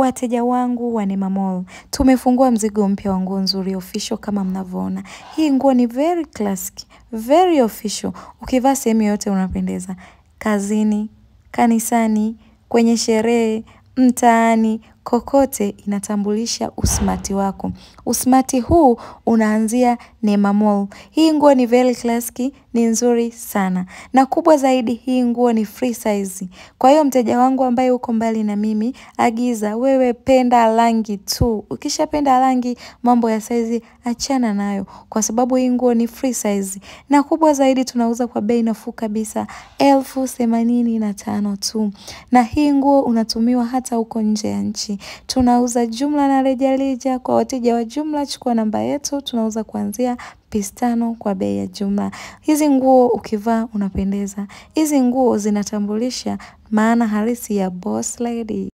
Wateja wangu wa Neema Mall, tumefungua mzigo mpya wa nguo nzuri official kama mnavyoona. Hii nguo ni very classic, very official. Ukivaa sehemu yoyote unapendeza. Kazini, kanisani, kwenye sherehe, mtaani, kokote inatambulisha usmati wako. Usmati huu unaanzia Neema Mall. Hii nguo ni very classic, ni nzuri sana. Na kubwa zaidi hii nguo ni free size. Kwa hiyo mteja wangu ambaye uko mbali na mimi, agiza wewe penda rangi tu. Ukishapenda rangi, mambo ya size achana nayo, kwa sababu hii nguo ni free size. Na kubwa zaidi tunauza kwa bei nafuu kabisa, 85,000 tu. Na hii nguo unatumiwa hata huko nje ya nchi. Tunauza jumla na rejareja. Kwa wateja wa jumla, chukua namba yetu, tunauza kuanzia piece 5 kwa bei ya jumla. Hizi nguo ukivaa unapendeza. Hizi nguo zinatambulisha maana halisi ya boss lady.